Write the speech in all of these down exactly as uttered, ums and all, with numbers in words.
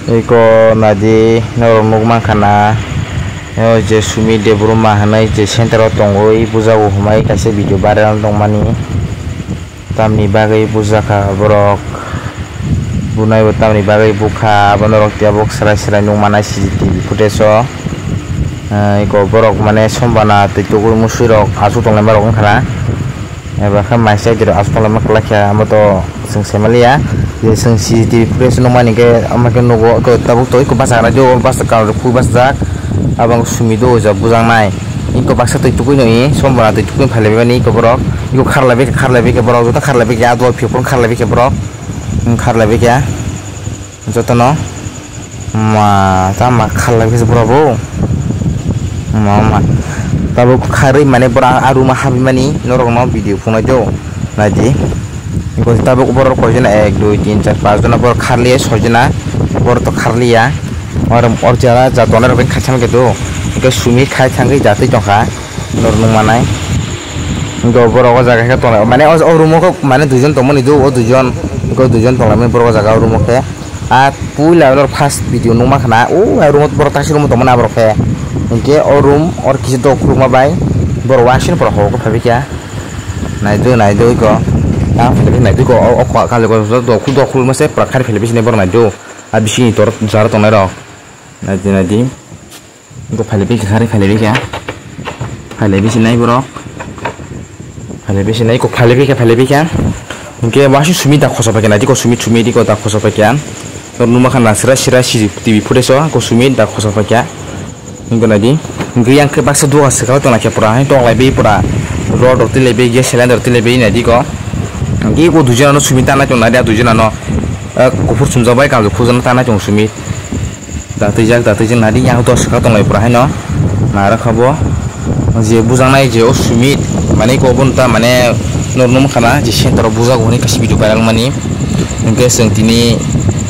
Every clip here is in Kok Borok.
Eko nadi norok nukmankha na, o je Sumi Debbarma hinwi je center o tongwi bujago hwnwi kaisa video viral wng tongmani. Tamni bagwi bujakha borok, bunaibo tamni bagwi bukha, abo norok tabuk swrai swrai nukmana C C T V footage o. Eko borok mane sombana twi tugwi musui rok aswk tonglaima rok wngkha na. Eba khe mai side rok aswk tonglaima kwlai khe, amo to chwng sai manliya. Je chwng C C T V footage nukmani khe, omo khe nugo, eko tabuk to eko bachai rwdi, o bachai karon rok phuru bachajak. Abo wngkha Sumi do o jab bujaknai. Eko baksa twi tugwi no i, sombana twi tugwi phailaimani eko borok. Eko kharlaibai khe, kharlaibai khe borok, joto kharlaibai khe, abo phiyok phuru kharlaibai khe borok. Wng kharlaibai khe. Jotono ma ta ma kharlai khe borok bo. Ma ma. Tabuk kharwi mane borok a room o habwi mani norok no video phunuknai do. Naidi. Tabuk borok koi jona, ek, dui, tin, char, panch jona borok kharliya, soi jona borok to kharliya. Oro or jara ja tongnai rok bai kha chang khe do. Hwnkhe Sumi khai thangwi ja twi tongkha. Norok nukmanai. Hwnkhe borok o jaga khe tonglai mane o room o khe mane duijon tongmani do, o duijon, hwnkhe o duijon tonglaimani borok o jaga o room o khe. A puila norok first video nukma khna, o room o borok taksi room o tongmani aborok khe. Hwnkhe o room or kisa dokhulma bai borok waising pora hor khe phaibai kha. Naidu naidu iko. Tang phailaikhe naidu iko o kok kali ko dokhul dokhulma se pura khari phailaibaisinai borok naidu. A bisingni tor jara tongnai rok. Naidi naidi. Iko phailaibaisikha, khari phailaibaisikha. Phailaibaisinai borok. Phailaibaisinai, iko phailaibaisikha, phailaibaisikha. Hwnkhe waising Sumi da khosa paikha, naidi ko Sumi, Sumi di ko da khosa paikha. Tor nukma kha na sira sira C C T V footage o, ko Sumi da khosa paikha. Hwnkhe naidi. Hwnkhe yang khe baksa duha swkang tongna khe pura, hai tonglaibai pura. Rod rok twilaibai, gas cylinder twilaibai naidi ko. Hwnkhe iko duijon ano Sumi tanai tong naidi, a duijon ano, eh, kuphur sumjak bai kanjwk khujana tanai tong Sumi. Datwijak, datwijak nadi yang dos ka tonglai pura haino. Nara khabo je bujaknai je o Sumit, mane ko bun ta mane nor num khana je center o bujak hwnwi kaisa video viral mani. Hwnkhe chwng tini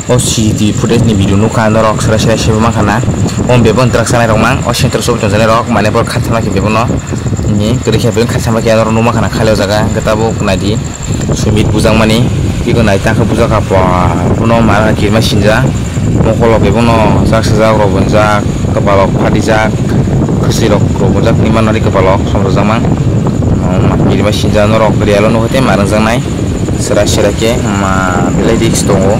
o C C T V footage ni video nukha norok sra sra sebo mankha na. O bebon truck sanai rok mang, o center sob tongjanai rok mane bor khatha ma khe bebono. Ni kwrwi khe bebon khatha ma khe norok nukma khana khali o jaga hwnkhe tabuk naidi. Sumit bujakmani, tiko nai tangkhe bujak kha, ba, bono mara kirima sinja, mokolo khe bono jak sajak rok bonjak, kwpalok phatijak, khwswi rok rok bonjak, hinmano ri kwpalok somjak jakmang, kirima sinja norok real o nukho tei ma rwngjaknai, sera sera khe ma belai risk tongo.